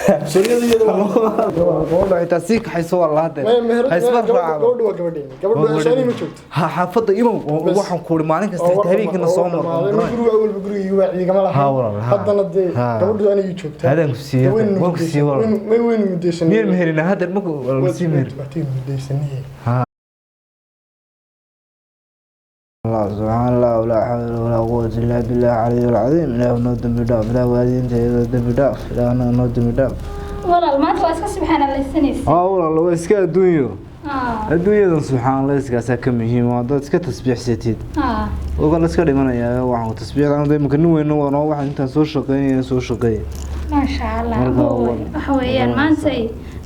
Suryada iyada waa Gabadha xitaa sii kaxayso waa la hadee. Maya meher. Haysbar raaca. Gabadhu waa gabadheeni, gabadhu shaani ma joogto. Ha, xaafadda imow oo Bas. Waxaan ku uri maalin kasta xitaa habeenkiina soo mar. Guriga awalba gurigayga waa ciigama Ha, lahayn. walaal, ha. Haddana dee Ha. gabadhu anigii joogtaa. Hadaan ku siiyey, Waynu waan ku siiyey, walaal. Waynu mudaysanay. Miyaan meherina hadda marka la sii meher. Waataynu mudaysanay. Allah subxaan Allah, walaa xawla walaa quwata illaa billah caliy alcadiim. Ilaah noo dembi dhaaf, Ilaah waalidiinta dembi dhaaf, Ilaah noo dembi dhaaf. Walaal, maanta waa iska subxaanalaysanaysa. Aa walaal, waa iska adduunyo. Adduunyadan subxaan Allah iskaasaa ka muhiim oo haddaad iska tasbiixsatid oo kale iska dhimanayaa. Waxaan tasbiixdan hadda imika nin weyno waa noo, waxaan intaan soo shaqeynaya soo shaqeeya. Maasha Allah. Marka Waxa weeyaan, maanta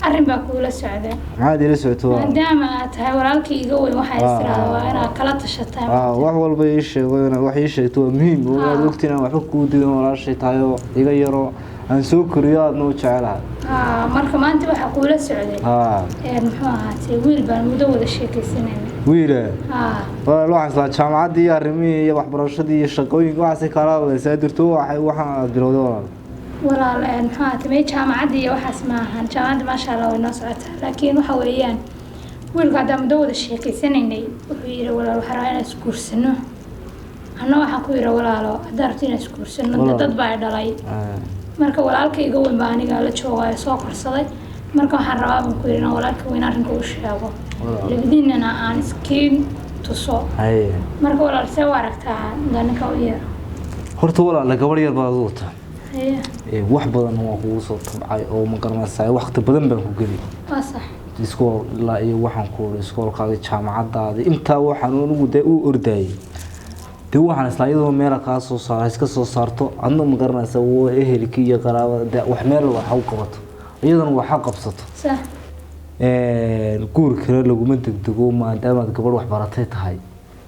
arrin baa kuula socda. Maxaad ila socoto walaal? Maadaama aad tahay walaalkii iga weyn, waxaa istiraada waa inaad kala tashataa. Aa, wax walba ii sheego, inaad wax ii sheegto waa muhiim oo aad ogtiin aan waxba kuu digan walaashay tahay oo iga yaro aan soo koriyo aadna u jecelahay. Marka maanta waxaa kuula socday haa muxuu ahaatee, wiil baan muddo wada sheekaysanayna. Wiila? Haa. Walaal, waxaan islaa jaamacaddii iyo arrimihii iyo waxbarashadii iyo shaqooyinka waxaasay kaala hadlaysaa jirto. Waxay waxaan aad bilowday, walaal? Walaal, muxuu ahaatee, may jaamacadda iyo waxaas ma ahan. Jaamacadda maasha Allah way noo socotaa, laakiin waxa weeyaan wiilku haddaan muddo wada sheekaysanaynay, wuxuu yidhi, "Walaal, waxaan rabaa inaan isguursano." Anna waxaan ku yidhi, "Walaalo, haddaan rabto inaan isguursano, dee Walaal. dad baa i dhalay." Marka walaalka iga weyn baa aniga la joogaayo soo korsaday. Marka waxaan rabaa baan ku yidhi inaan walaalka weyn arrinka u sheego, Walaal. labadiinana aan iskiin tuso. Haye. Marka walaal, see u aragtaa haddaan ninka u yeero? Horta walaala, gabadh yar baad u wataa. Haye. Wax badan waa kugu soo tabcay oo ma garanaysaa, waqti badan baan ku geliyay. Waa sax. Iskool ilaa iyo waxaan ku uri iskoolkaadii, jaamacadaadii, intaa waxaan anigu dee u ordayay, dee waxaan islaa iyadoo meela kaa soo saara iska soo saarto, adna ma garanaysaa waa ehelkii iyo qaraabada dee wax meel wax u qabato, iyadana wax ha qabsato. Sax. Guur kale laguma degdego, maadaamaad gabadh wax baratay tahay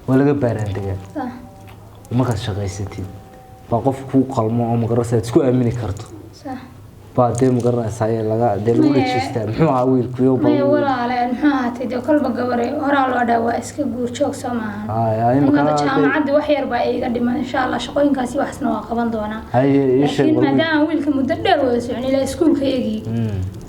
waa laga baaraandegaa. Sax. Markaad shaqaysatid baa qof kuu qalmo oo ma garanaysaa aad isku aamini karto Sax. baa dee ma garanaysaa ee laga dee lagu dhejistaa. Muxuu ahaa wiilku iyo Maya walaale, muxuu ahaatay, dee kolba gabare horaa loo dhaa waa iska guur joog, soo maahan? Ay, ay, imika Aniga jaamacadda wax yar baa iiga dhiman, insha Allah shaqooyinkaasi waxasna waa qaban doonaa. Haye, ii sheeg. Laakiin Bal wiil. maadaama wiilka muddo dheer wada socon ilaa iskuulkayagii,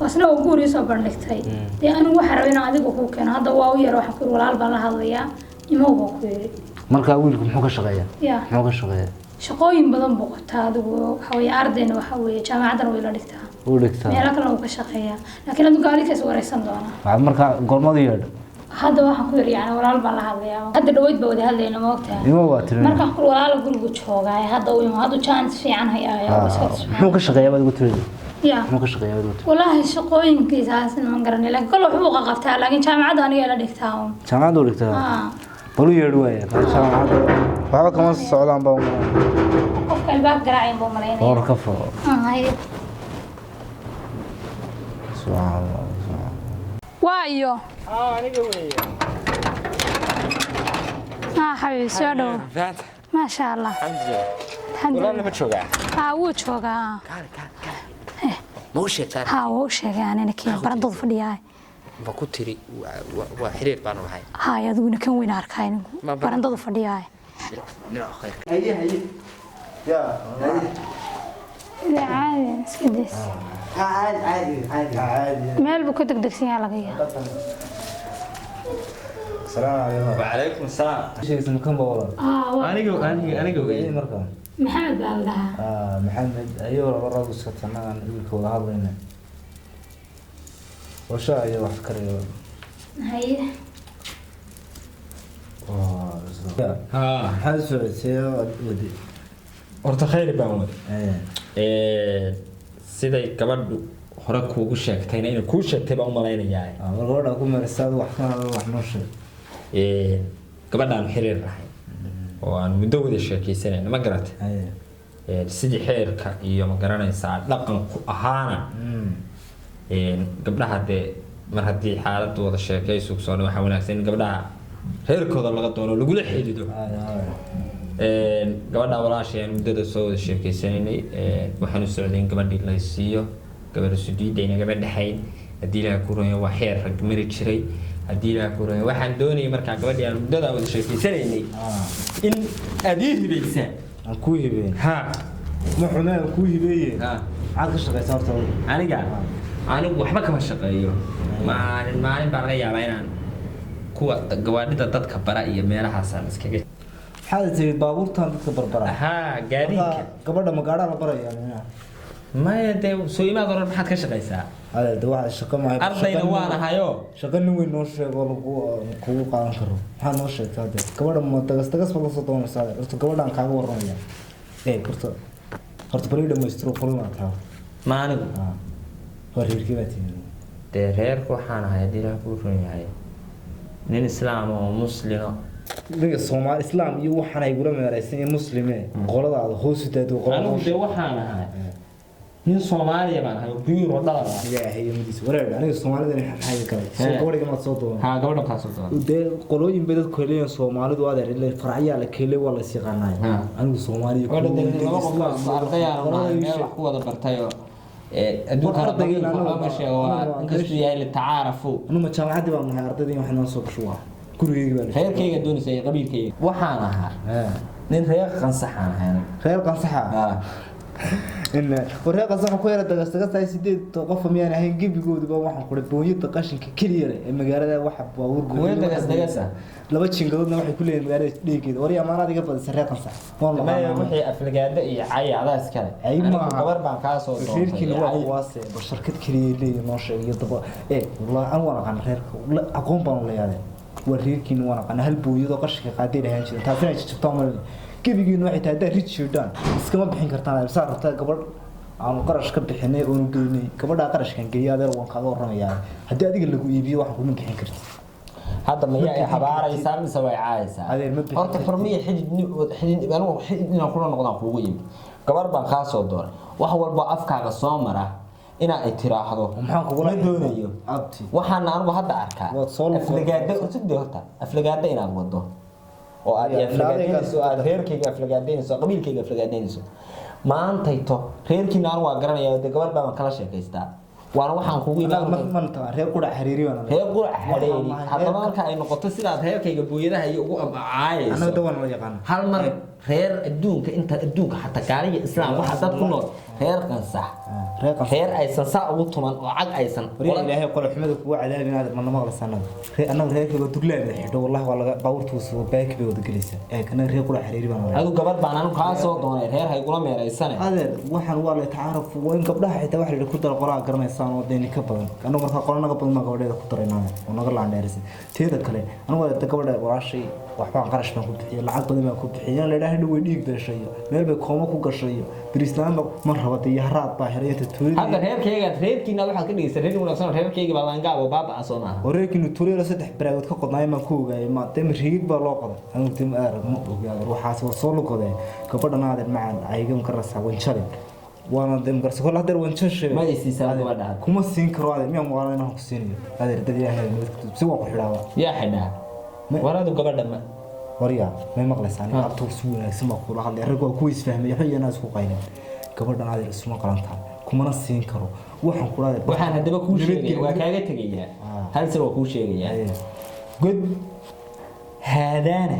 asna uu guur iisoo bandhigtay, dee anigu waxaa rabay inaan adiga kuu keeno. Hadda waa u yar, waxaan ku yidhi, "Walaal baan la hadlayaa, imow," baa ku yidhi. Markaa wiilku muxuu ka shaqeeyaa? Ya. Muxuu ka shaqeeyaa? Shaqooyin badan buu qabtaa. Adigu waxa weeye ardayna, waxa weeye jaamacaddana way la dhigtaa. Uu dhigtaa. Meelo kalena wuu ka shaqeeyaa, laakiin adigu adinkaas wareysan doonaa. Waxaad markaa goormadu yeedho? Hadda waxaan ku yidhi, yani walaal baan la hadlayaa, hadda dhaweyd baa wada hadlayna, ma ogtahay? Imo waa tiri. Markaan ku walaala gurigu joogaa hadda uu imo, hadduu chance fiican hayaa oo iska Muxuu ka shaqeeyaa baad igu tiri? Ya. Muxuu ka shaqeeyaa baad igu tiri? Walaahi shaqooyinkiisaasna ma garanay, laakiin kole waxbuu qaqabtaa, laakiin jaamacadda aniga ila dhigtaa uun. Jaamacadda uu dhigtaa? Haa. Bal u yeedhi waaya, jaamacadda waxba kama socdaan baa umaleyn. Qofka albaab garaacayn buu malaynaya. War ka furo. Haye. Subxaan Allah, subxaan. Waayo. Aniga weeye. Haa xabiib, soo dhow. Faanta. Maasha Allah. Alxamdulilah. Alxamdulilah. Walaalna ma joogaa? Haa, wuu joogaa. Kaale, kaale, kaale, ma u sheegtaa? Haa, wuu u sheegay anina kii barandadu fadhiyaa. Ma ku tiri waa xiriir baanu nahay? Haay, adiguna kan weyn arkaa ninku barandadu fadhiyaa. Dhinaca khayrka. Haye, haye, ya. Caadi iska days. Caadi, caadi, caadi, caadi. Meel buu ka degdegsan yahay laga yaaba. Asalaamu calaykum. Wacalaykum asalaam. Sheegaysa makan baa walaal? Haa, waa. Aniga weeye. Marka Maxamed baa la dhahaa. Maxamed ayuu laba rag iska tanadan wiilka wada hadlayna washa iyo wax karayo. Haye. Haa. Maxaad socotay oo aad waday? Horta khayr baan waday. Siday gabadhu hore kuugu sheegtayna inay kuu sheegtay baan u malaynayaa. Mar gabadha ku marisaad wax ka hadal, wax noo sheeg. Gabadhaan xiriir nahay oo aan muddo wada sheekaysanayna, ma garatay? Sidii xeerka iyo ma garanaysaa dhaqanku ahaana, gabdhaha dee mar haddii xaaladdu wada sheekay sugsoona, waxaa wanaagsan in gabdhaha reerkooda laga doono lagula xidhiidho. Gabadha walaashay aan muddada soo wada sheekeysanaynay, waxaan u socday in gabadhii la siiyo. Gabadha sudiidda inagama dhexayn, haddii Ilaah ku ronya waa xeer rag mari jiray. Haddii Ilaah ku ronya, waxaan doonayay markaa gabadhii aan muddada wada sheekeysanaynay in aad ii hibaysaan. Aan kuu hibeyn? Ha. Ma xume, aan kuu hibeeye. Ha. Maxaad ka shaqaysaa horta adigu? Aniga anigu waxba kama shaqeeyo. Maalin maalin baa laga yaabaa inaan kuwa gawaadhida dadka bara iyo meelahaasaan iskaga. Maxaad tiri baabuurtan dadka barbara? Haa, gaadiidka. Marka gabadha ma gaadhaa la barayaa micnaha? Maya dee, soo imaad oran maxaad ka shaqaysaa? Adeer, de waxa shaqo maayo. Ardayna waan ahayo. Shaqo nin weyn noo sheego lagu kugu qaadan karo. Maxaad noo sheegtaa dee? Gabadha ma dagas dagas baad la soo doonaysaa adeer? Horta gabadhaan kaaga warramaya. Ee horta horta bari dhamaystiro qolmaa taa. Ma anigu? Ah. Waa reerkii baa tihin. Dee reerku waxaan ahay, haddii Ilaah kuu run yahay, nin islaam oo muslino. Ninka Soomaali Islaam iyo waxaan ay gula meeraysan iyo muslime qoladaada hoos u daado qolada. Anigu dee waxaan ahay nin Soomaaliya baan ahay oo biyuur oo dhalad ah. Ilaahay iyo madiisa wareer, aniga Soomaalida maxaa iga galay? Soo gabadhiga maad soo doonay? Haa, gabadhan kaa soo doonay. Dee qolooyin bay dadku leeyihiin Soomaalidu adeer, ilaa faracyaa la keenay, waa la is yaqaanaa. Anigu Soomaaliya Gabadha dee laba qof oo ardayaan nahay, meel wax ku wada bartay oo adduunka War ardayga waxba ma sheego, waa anagu- inkastuu yahay litacaarafu. Anu ma jaamacaddii baan nahay ardaydii, waxaan noo soo gasho waa gurigeyga baan. Reerkayga doonaysa iyo qabiilkayga waxaan ahaa nin reer qansaxaan ahay anigu. Reer qansaxa? Haa. In war reer qansaxa ku yara dagas dagas tahay 8 qof miyaan ahayn gebigooduba. Waxaan ku boonyada qashinka keliya leh ee magaalada waxa baabuur. Booyada dagas dagas ah? Laba jingadoodna waxay ku leeyihiin magaalada dheegeeda. War amaanaad iga badisa reer qansax waan Maya, laqaanaa. Wixii aflagaado iyo cay adaa iskale. Cay Anigu maaha. gabar baan kaa soo doontay. Reerkiina waa Cay. kuwaase bal shirkad keliya leeyihiin noo sheeg iyo daba ee wallahi anigu waan aqaan reerka, aqoon baan u leeyahay. Waa reerkiina waan aqaan, hal booyadoo qashinka qaaday lahaan jirin, taasina ay jajabtaa malin. Gebigiina waxay tahay haddaad rid jiidhaan iskama bixin kartaan. Saa rabtaa gabadh aanu qarash ka bixinay oonu geynay gabadhaa qarashkan geeyay adeer, waan kaaga warramayaa. Haddii adiga lagu iibiyo waxaan kuma bixin kartid. Hadda mayaa ay habaaraysaa mise way caayaysaa? Adeer, ma bixin Horta kartid. xurmiya xidid xidid, anigu xidid inaan kula noqdaan kuugu yimid. Gabar baan kaa soo dooray, wax walba afkaaga soo mara inaa ay tiraahdo Maxaan kugula ma doonayo. Abti. Waxaana anigu hadda arkaa Waad soo luqoon. aflagaado cusub. Horta aflagaado inaad wado oo aad Ya, aflagaadaynayso, aad reerkayga aflagaadaynayso, qabiilkayga aflagaadaynayso maantayto. Reerkiina anigu waa garanaya dee, gabar baan kala sheekaystaa, waana waxaan kugu Anaga yimid. ma naqaan reer qurac xiriiri baan anaga. Reer qurac xareeri. Waxaan nahay Haddaba reerka- marka ay noqoto sidaad reerkayga booyadaha iyo ugu Anaga caayayso dawan la yaqaana. Hal mar reer adduunka, inta adduunka xataa gaaliya islaam waxa dad ku nool reer qansax. Reer qansax. Reer aysan saa ugu tuman oo cag aysan Waryaa Ilaahay qolo xumada kugu cadaabin aad ma maqlaysaa anaga. Reer anaga reerkayga duglaan xidho, wallahi waa laga baabuurta soo baaki bay wada gelaysaa. Ee kana reer qurac xiriiri baan anaga. Adigu gabar baan anigu kaa soo doonay, reer haygula meeraysane. Adeer, waxaan waa la tacaaruf, waa in gabdhaha xitaa waxa la yidhi ku dara qolaha garanaysaan oo deeni ka badan. Anagu markaa qola naga badan baan gabadheeda ku daraynaa oo naga laandheeraysan. Teeda kale anigu waa gabadha walaashay, waxbaan qarash baan ku bixiyay, lacag badan baan ku bixiyay. Inaan la idhaaha dhow way dhiig beeshay iyo meel bay kooma ku gashay iyo bariislaan ba ma rabo dee, iyo haraad baa helay inta tuulada. Hadda reerkayga reerkiina waxaad ka dhigaysaa reer wanaagsan oo reerkayga baa laangaab oo baaba soo maaha. Wareerkiinu tuulada 3 baraagood ka qodnaay maan ku ogaayay, ma dee riigig baa loo qoday. Anigu dee ma arag, ma ogi adeer, waxaas waa soo lugodee. Gabadhan adeer macaan ayga ma karaysaa wanjalin waana dee makarsa kol hadeer wanjashe. Ma i siisaa gabadha? Kuma siin karo adeer, miyaan waalana inaan ku siinayo adeer? Dad Ilaahay nabad ku si waan ku xidhaaba. Yaa xidhaa? War adigu gabadha ma Waryaa, may maqlaysaa? Aniga abtuu si wanaagsan baa kula hadlay. Rag waa kuwa isfahmay, waxba iyanaa isku qayleen. Gabadhan adeer isuma qalantaa, kumana siin karo. Waxaan kula adeer Waxaan haddaba kuu sheegaya, waa kaaga tegayaa. Hal sir waa kuu sheegayaa. God haadaana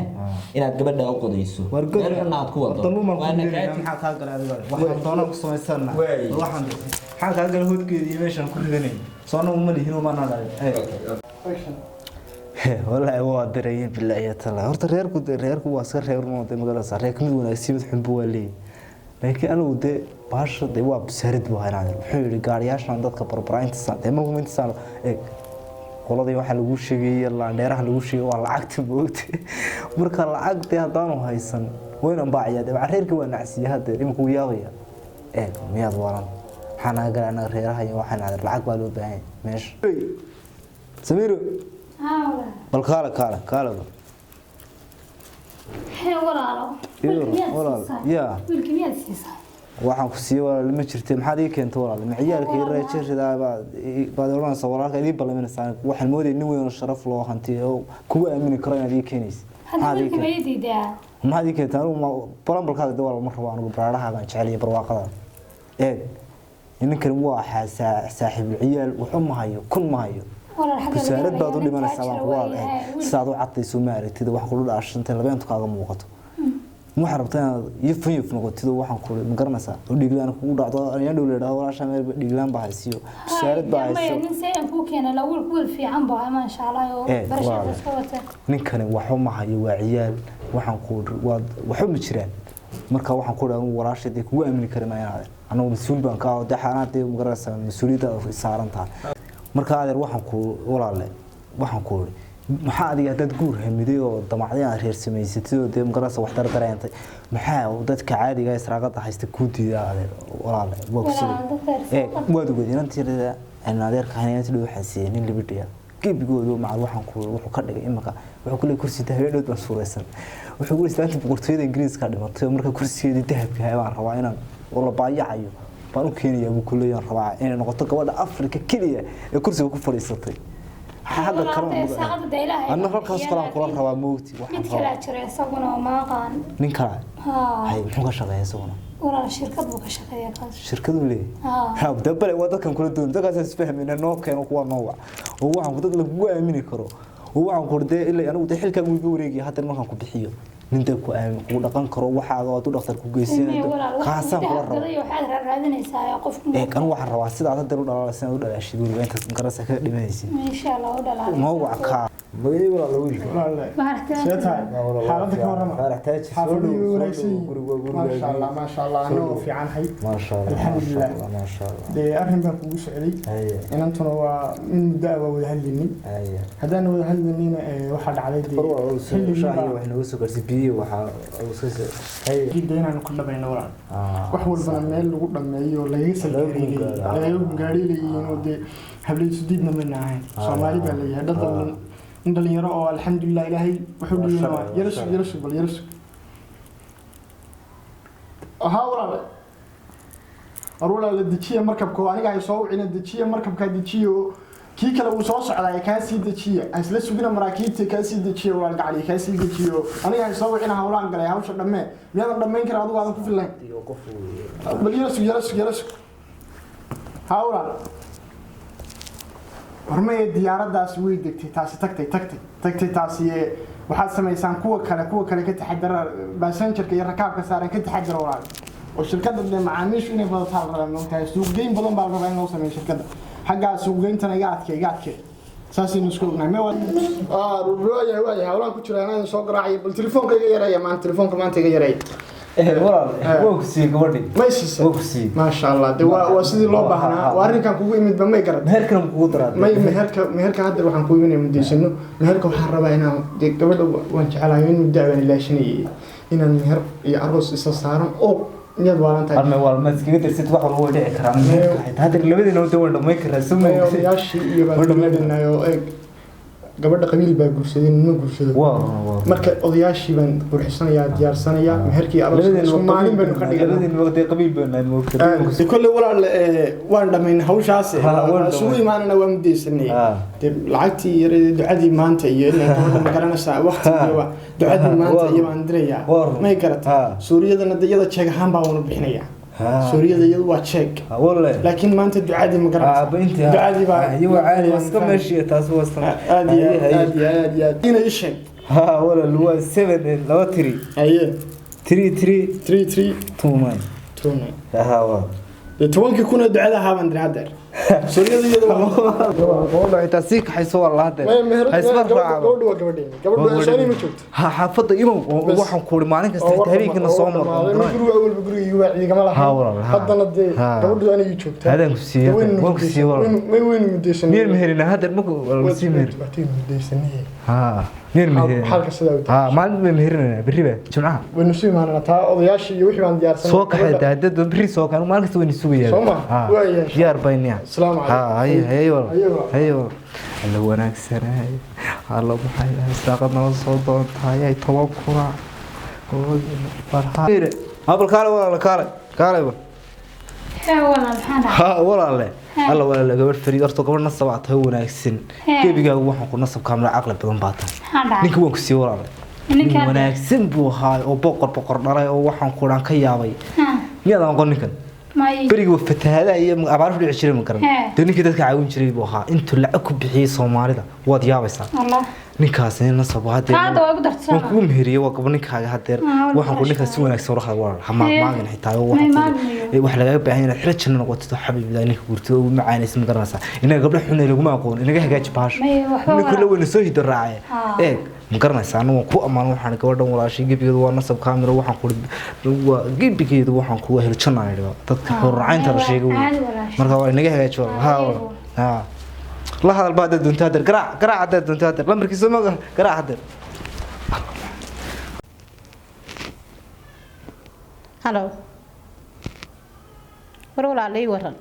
inaad gabadha u qodayso, War god meel xunna aad ku wado. Waana Waana kaa tegi. Maxaa kaa galay adiga? Waxaan doonaa ku samaysana. Waay. Waxaan maxaa kaa galay hoodkeeda iyo meeshaan ku ridanay? Soo anagu ma lihin oo maanaa dhalin. Action. Wallaahi waa darayeen, bilaahi taala. Horta reerku dee reerku waa iska reer ma magaalada, reer kamid wanaagsan mid xunba waa leeyahay. Laakiin anigu dee baasha dee waa busaarid buu haynaa. Wuxuu yidhi gaariyaashan dadka barbara inta saan dee ma inta saan eeg qoladii waxaa lagu sheegay laandheeraha lagu sheegay waa lacagta moogta. Marka lacag dee haddaanu haysan wayna baaciyaa dee reerkii waa nacsiya haddeer imika wuu yaabaya. Eeg miyaad waalan? Maxaa naga galay anaga reeraha iyo waxaan adeer lacag baa loo baahan yahay meesha. Samiiro. Haa walaal. Bal kaala kaala kaala. Hee walaalo. Iyo, Wiilka miyaad walaal, siisaa? yaa. Wiilka miyaad siisaa? Waxaan ku siiyey walaal ma jirte, maxaad ii keentay walaal? Ma ciyaalka ii raajiridaa baad odhanaysaa walaalka idii ballaminaysaa? Waxaan moodayay nin weyn oo sharaf loo hantiyo oo kugu aamini karo inaad ii keenaysid. Hadda Maxaad ii wiilka ma keentay? ii diidaa? Maxaad ii keentay? Anigu ma balambalkaaga de walaal ma rabo, anigu baraarahaagaan jecel iyo barwaaqadaada. Eeg, ninkan waa saaxiibul ciyaal, waxu ma hayo, kun ma hayo. Walaal xagga laga Busaarad baad u helayaa, nin dhimanaysaa baan taajir ku walaal waayahay. eeg sidaad u cadayso ma aragtida wax kula dhaashantay labeentu kaaga muuqato. Waxaad rabtaa inaad yufan yuf noqotid oo waxaan ku ma garanaysaa oo dhiiglaan kugu dhacdo, ayaan dhow la idhaahdo walaashaa meel dhiiglaan baa haysiyo, wasaarad baa maya hayso. Nin see aan kuu keenay la wiil, wiil fiican buu ahaa, maasha Allah, oo Eh, barashada walaal. iska wata. Ninkani waxba ma hayo, waa ciyaal, waxaan ku waa waxba ma jiraan. Marka waxaan ku dhahay walaashay dee kugu aamini kari maayo adeer, anagu mas-uul baan ka aho dee, xaanaa dee ma garanaysaa mas-uuliyadda saaran tahay. Marka adeer waxaan ku walaale waxaan ku idhi maxaa adiga haddaad guur hamiday oo damacday aad reer samaysatid oo dee ma garanaysaa wax dardareentay, maxaa dadka caadiga ah israaqada haysta kuu diidaa adeer? Walaale waa ku Walaal, dadka sidee waad ogeed inantii aan adeerka ahayn inantii dhow waxaan siiyey nin libidhiya gebigoodu macal waxaan ku wuxuu ka dhigay imika wuxuu ku leeyahay kursi dahabeen dhow baan suuraysan, wuxuu ku islaanta boqortooyada Ingiriiska dhimatay oo marka kursigeedii dahabka ahaa baan rabaa inaan oo la baayacayo baan u keenayaa buu ku leeyahay, aan rabaa inay noqoto gabadha Afrika keliya ee kursiga ku fadhiisatay xagga Walaal, kale. dee saacadda dee Ilaahay Anna baa halkaas bixiya, kale aan kula laakiin rabaa moogti waxaan mid kalaa rabaa jira isaguna oo maaqaan. Nin kale? Haa. Hay, muxuu ka shaqeeyaa isaguna? Walaal, shirkad buu ka shaqeeyaa kaas. Shirkadu leeyahay? Haa. Ha dabale waa dadkan kula doon, dadkaas isfahmayna noo keeno kuwa noo wac oo waxaan ku dad lagu aamini karo oo waxaan ku dee ilaa anigu dee xilkaagu iga wareegaya hadda markaan ku bixiyo nin dee ku aamin kugu dhaqan karo waxaaga aad u dhakhtar ku Maya, geysanaydo walaal, wax kaasaan kula dahab rabo. gaday waxaad raadinaysaa qofku. Ee kan waxaan rabaa sidaad hadda u dhalaalaysa inaad u dhalaashid weliba intaad magarasa kaga dhimanaysid. Insha Allah u dhalaalay. Noo wac kaa magacii walaala wiilka. Walaal, Maaragtay. see tahay? Xaaladda ka warrama. Faarax Taaji, soo Xaafaddu dhow, way soo wanaagsan dhow, guriga waa yihiin. gurigaaga. Maasha Allah, maasha Allah, Soo anagoo dhow. fiicanhay. Maasha Allah. Alxamdulilah. Maasha Allah, maasha Allah. Dee arrin baan kugu socday. Haye. Inantuna waa in muddo ah waa wada hadlaynay. Haye. Haddaan wada hadlaynayna waxaa dhacday dee War waa xilligii shaahi baa- wax nooga soo gaarsiin biyo waxaa iska soo haye. dee inaanu ku dhamayno walaal. Ah, Wax walbana meel lagu dhameeyo lagaga salgaariyey, gungaadho. lagaga gungaadhay leeyihiin oo dee hablaysu diidna mayna ahayn. Soomaali baa leeyahay dhadhan in dhalinyaro oo alxamdulilah Ilaahay wuxuu Waa dhiibay sharci, waa waa yara sug, sharci. yara sug, bal yara sug. Ahaa walaale, war walaale dejiya markabka oo aniga hay soo wicina, dejiya markabkaa, dejiya oo kii kale wuu soo socdaa, kaa sii dejiya, ha isla sugina maraakiibta, kaa sii dejiya walaal gacali, kaa sii dejiyo, aniga hay soo wicina, hawlaan galay hawsha dhammee, miyaadan dhammayn karaa adigu aadan ku fillayn? Iyo qof Bal yara sug, yara sug, yara sug. Haa walaal, hormaya diyaaraddaasi way degtay, taasi tagtay, tagtay, tagtay taasi. Waxaad samaysaan kuwa kale, kuwa kale ka taxadara, basenjarka iyo rakaabka saaran ka taxadara walaal, oo shirkadda dee macaamiishu inay badataa la rabaa, moogtahay suuqgeyn badan baa la rabaa in loo sameeyo shirkadda, xaggaa suuqgeyntana iga adke, iga adke, saasaynu isku ognahay. Me waayahay, waayahay, hawlaan ku jira anaa soo garaacay, bal telefoonka iga yareeya maanta, telefoonka maanta iga yareeya. Walaal waa ku siiyey gabadhii. May siisay? Waa ku siiyey. Maasha Allah, de waa sidii loo baahnaa, waa arrinkan kugu imidba, may garat? Meherkana ma kugu daraa? May, meherka, meherka hadda waxaan ku iminaya mudaysano meherka, waxaan rabaa inaan dee gabadha waan jecelahay in muddo baan ilaashanayay inaan meher iyo aroos isa saaran oo miyaad waalan tahay? Arme wal ma iskaga darsid, wax walba way dhici karaa meherka xitaa hadda labadeena wada waan dhamayn karaa soo May ma odayaashii iyo baan Waa dhammayn. dhammaynayo eeg, gabadha qabiil baa guursaday, nima guursado. Waa Marka odayaashii baan qurxisanayaa, diyaarsanayaa meherkii aroos, isku maalin baynu ka dhiganaa. Labadeena waqti qabiil baan nahay moogta. De kolley walaal waan dhamayn hawshaas. Ha, waan Isugu dhamayn. imaanana waa mudaysanay. Ha. Dee lacagtii yar ducadii maanta iyo ilaa gabadha ma garanaysaa waqti Ha. iyo ducadii Ha, maanta waa iyo baan dirayaa. Waa run. May garata? Ha. Suuriyadana de iyada jeeg ahaan baa waanu bixinayaa. Ha. Suuriyada iyadu waa jeeg, walle laakiin maanta ducadii ma garanaysaa. Aaba intii Ducadii baa iyo waa caadi, waa iska meeshii taas waa iska Aad iyo aad, aad iyo aad iyo aad ina ii sheeg. Ha walaal, waa 7 2 3 Haye. 3 3 3 3 2 9. 2 9. Ha waa Dee 10,000 ee ducada ahaa baan diray haddeer, suuriyada iyada waa gabadha xitaa sii kaxayso waa la hadda haysba raaca. Gabadhu waa gabadheena, gabadhu soo ma joogto. Ha, xaafadda imow oo Bas. waxaan ku uri maalin kasta xitaa habeenkina soo mar. Guriga awalba guriga waa ciidama Ha, lahayn. walaal, ha. Haddana dee Ha. gabadhu aniga joogtaa. Hadaan ku siiyey, waan ku siiyey walaal. May weynu mudaysanay. Miyaan meherina hadda marku wala sii meher? Waataynu mudaysanay. Ha, miyaan meherina? Xaalka sidaa u Ha, maalin baan meherinayna, berri ba jimcaha. Waynu sii imaanana taa odayaashii iyo wixii baan diyaarsanay. Soo kaxay daadada berri, soo kaxay maalin kasta wayna sugayaan. Soo ma? Ha. Waayahay. Diyaar bayniya. Asalaamu Ha. calaykum. Haye, haye walaal. Haye walaal. Haye walaal, alla wanaagsanay, alla maxay israaqad nala soo doontahay ay 10,000 habal. Kaale walaal, kaale, kaale ba. Haa walaal, maxaan dhahay? Ha walaale, alla walaale, gabadh fariid horta, gabadh nasab aad tahay wanaagsan. Hee. Gebigaagu waxaan ku nasab kaamla caqli badan baa tahay. Maxaan dhahay? Ninka waan ku siiyey walaale, nin Ninkaan wanaagsan buu ahaa oo boqor boqor dhalay oo waxaan ku dhan ka yaabay. Haa. Miyaad aqoon ninkan? May. Berigi waa fatahaadaha iyo abaar ku dhici jiray, ma garan. Hee. Dee ninkii dadka caawin jiray buu ahaa, intuu lacag ku bixiyey Soomaalida, waad yaabaysaa. Allah. Ninkaas nin nasab hadeer. Hadda waa igu dartay. Waan kugu meheriyey, waa gabo ninkaaga hadeer. Ah, waxaan ku ninkaas si wanaagsan ula hadal walaal, ha maagmaagin xitaa oo May waxaan ku maagmayo. Waxa lagaaga baahan yahay inaad xilo janno noqotid oo xabiibdaa ninka guurtid oo u macaanaysa, ma garanaysaa? Inaga gabdho xun ee laguma aqoon, inaga hagaaji bahasha. May, waxba ninku la walaal. weyna soo hido raace. Ah. Eeg, ma garanaysaa, anigu waan ku ammaan, waxaan gabadhan walaashay gebigeedu waa nasab kaamiro, waxaan ku waa gebigeedu waxaan kuwa helo janno aan idhi dadka Ah, horracaynta la may sheegay wey. caadi walaashay. Marka waa inaga hagaaji walaal. Ha Ah, walaal. Ha la hadal ba haddaad doonto hadeer, garaac garaac haddaad doonto hadeer, lambarkiisa ma garaac hadeer. Halo, war walaal, ii waran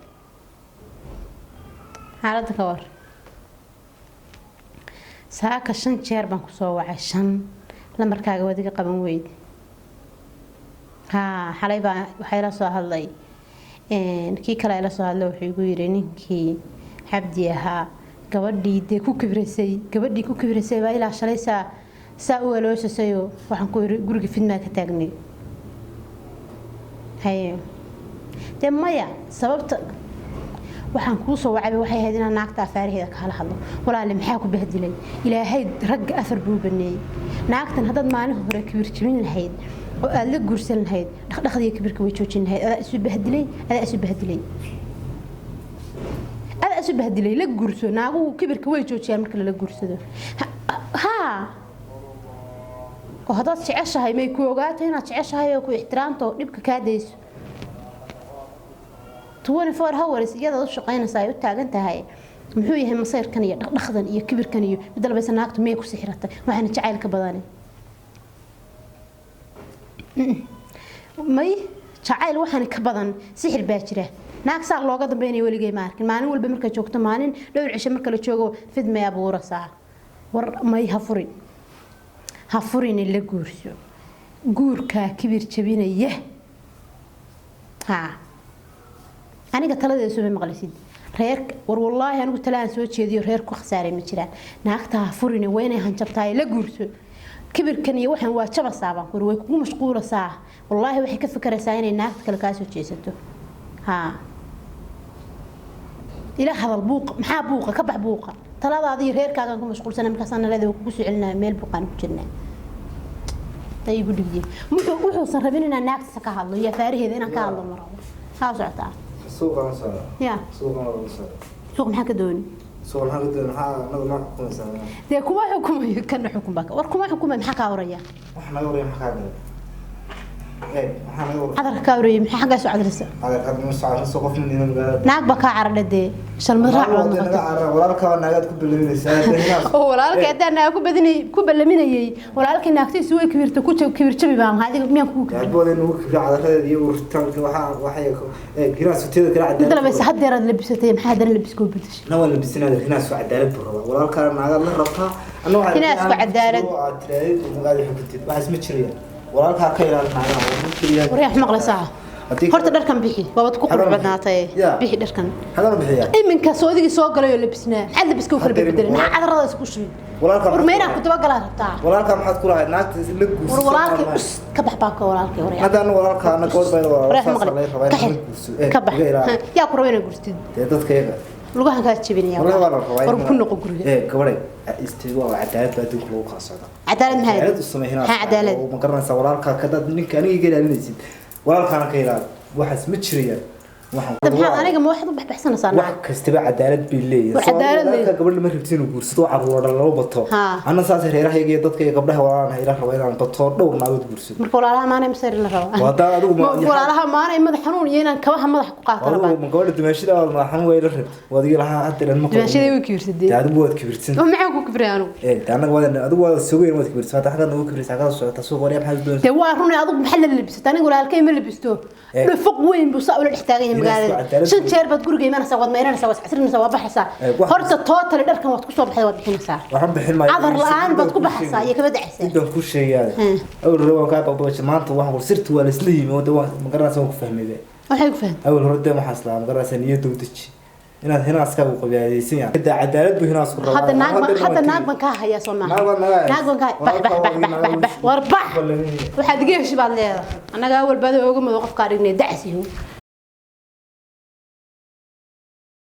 xaaladda, ka war. Saaka 5 jeer baan kusoo wacay, 5 lambarkaaga waad iga qaban weyde. Haa, xalay baa waxaa ila soo hadlay kii kale ila soo hadlay, wuxuu igu yidhi ninkii Xabdi ahaa gabadhii dee ku kibrasay, gabadhii ku kibrasay baa ilaa shalay saa u aloosasayoo waxaan ku yidhi guriga fidmaa ka taagnay. Haye, dee maya, sababta waxaan kuu soo wacayba waxay ahayd inaan naagta afaaraheeda kaala hadlo. Walaale, maxaa ku bahdilay? Ilaahay ragga afar buu baneeyey. Naagtan haddaad maalin hore kibir jebin lahayd oo aada la guursan lahayd, dhaqdhaqdiga kibirka way joojin lahayd. Adaa isu bahdilay, adaa isu bahdilay, adaa isu bahdilay. La guurso, naaguhu kibirka way joojiyaan marka lala guursado. Haa, oo haddaad jeceshahay may ku ogaato inaad jeceshahay oo ku ixtiraamto oo dhibka kaa dayso. 24 hours iyadaad u shaqaynaysaa ay u taagan tahay. Muxuu yahay masayrkan iyo dhaqdhaqdan iyo kibirkan iyo mid dalbaysa? Naagtu miyay ku sixiratay? Waxaana jacayl ka badani may jacayl, waxaana ka badan sixir baa jira. Naag saa looga dambeynaya weligay ma arkin. Maalin walba markay joogto, maalin dhowr cisho marka la joogo, fidmay abuurasaa. War may, ha furin, ha furin, la guurso. Guurkaa kibir jabinaya. Haa, aniga taladeeda soo ma maqlisid reer. War wallaahi anigu talahan soo jeediyo reer ku khasaaray ma jiraan. Naagta ha furin, waa inay hanjabtahay, la guurso. Kibirkan iyo waxaan waa jabasaa baan kuri, way kugu mashquulasaa. Wallaahi waxay ka fikiraysaa inay naagta kale kaa soo jeesato. Haa, ila hadal. Buuqa maxaa? Buuqa ka bax, buuqa taladaada iyo reerkaagaan ku mashquulsanay. Markaasaan naleeda kugu soo celinaya, meel buuqaan ku jirnaa ay igu dhigiyeen. Wuxuusan rabin inaan naagtiisa ka hadlo iyo afaaraheeda inaan ka hadlo ma rabo. Haa, socotaa. Suuqa ma socda. Ya. Suuqa ma socda. Suuq maxaa ka dooni? Suuqa maxaa ka doon? Maxaa anaga noo xukumaysaa? Dee kuma xukumayo, kana xukun baa war, kuma xukumayo. Maxaa kaa oraya? Wax naga waraya maxaa kaa galay? Eeg, maxaa naga waraya? Cadarka kaa orayay maxaa? Xaggaa soo cadarisa. Adeer, ma socda soo qof nin magaalada. Naag baa kaa caradha dee, shalmad raac baad noqotay. Walaalkaa naagaad ku balaminaysaa. Oo walaalkay haddaan naaga ku badinay ku ballaminayay, walaalkay naagtiisu way kibirta ku kibir jabi baan lahaa. Adiga miyaan kugu kibir? Gaabooda inuu kibir cadaradeeda iyo uritaanka waxaa waxay eeg hinaas teeda kala mid cadaalad. labaysa haddeeraad labisatay, maxaa haddana labiskoo bedeshay? Na waa labisanaa, hinaas cadaalad buu rabaa. Walaalkaa naagaad la rabtaa, anna waxaa Hinaasku cadaalad. Aad tiraadid magaalada xukuntid, waxaas ma jirayaan. Walaalkaa ka ilaali naagaha, waa ma jirayaan. Waryaa, wax maqlaysaa? Horta dharkan bixi, waabad ku qurux badnaatay. Ya. Bixi dharkan. Hadana bixiyaa. Iminka soodigii soo galay oo labisnaa, maxaad labiska u kala Haddeer bedbedelay? Maxaa cadarada isku shubin? Walaalkaa war meynaa ku dabagalaa rabtaa? Walaalkaa maxaad ku lahayd naagta la guurso? War walaalkay us ka bax baabka walaalkay waryaa. Hadda anu walaalkaa ana gabadh baa waryaa walaal maqlay saas la rabaa ka inaan xir la guurso. Eh, ka bax. iga ilaali. Yaa ku raba inaad guurtid? Dee dadka iyaga. Lugahan kaa jebinaya. Wallahi waa la rabaa. War ku noqo guriga. Ee gabadhay isteed, waa cadaalad baa adduunka lagu kala socdaa. Cadaalad maxay? Cadaalad u samee hinaas. Maxaa cadaalad? Oo ma garanaysaa walaalkaa kadaad ninka aniga iga ilaalinaysid, walaalkaana ka ilaali, waxaas ma jirayaan. Waxaan Hadda maxaad aniga ma waxaad u baxbaxsanaysaa wax naag? kastaba cadaalad bay leeyihiin. War cadaalad walaalka leeyihiin. gabadha ma rabtid inuu guursado oo carruur dhan lama bato. Haa. Anna saas reerahayga iyo dadka iyo gabdhaha walaalana ila raba inaan bato, dhowr naagood guursado. Marka walaalaha maanay masayr la rabaa? Waa haddaan adigu Walaalaha maanay madax xanuun iyo inaan kabaha madaxa ku qaato rabaa? Adigu ma gabadha dumaashida aad madax xanuun waa ila rabtid, waad iga lahaa hadda dhan ma qabo. Dumaashaday way kibirsadee. Dee adigu waad kibirsan. Oo maxaan ku kibray anigu? Ee dee annaga waad adigu waad sugayn, waad kibirsan. Hadda xaggaad nagu kibirsan, xaggaad socota suuq waryaa, maxaad doonaysaa? Dee waa runay, adigu maxaa la labisata? Aniga walaalkay ma labisto. Eh. Dhufuq weyn buu saa ula dhex taagan yahay Inaas magaalada. waa cadaalad. 5 jeer baad guriga imanaysaa, waad mayranaysaa, waad casrinaysaa, waad baxaysaa. Eh, Horta tootale dharkan waad ku soo baxday, waad bixinaysaa. Waxaan bixin maayo. Cadar la'aan baad ku baxaysaa iyo kaba dacaysaa. Intaan kuu sheegayaa awal hore waan kaa baqbaqashay, maanta waxaan ku sirta waa laisla yimi oo dee waan ma garanaysaa, waan ku fahmay be. Waxay ku fahamtay? Awal hore dee waxaan islaa ma garanaysaa niyadda u deji inaad hinaaskaagu qabyaalaysan yahay. Hadda cadaalad buu hinaasku rabaa. Hadda naag baan, hadda naag baan kaa hayaa soo maaha? Naag baan naga haysaa. Naag baan kaa bax bax bax bax bax bax, war bax. Waxaad iga heshi baad leedahay. Annaga awal baad ooga mado qofkaa dhignay dacsiyo.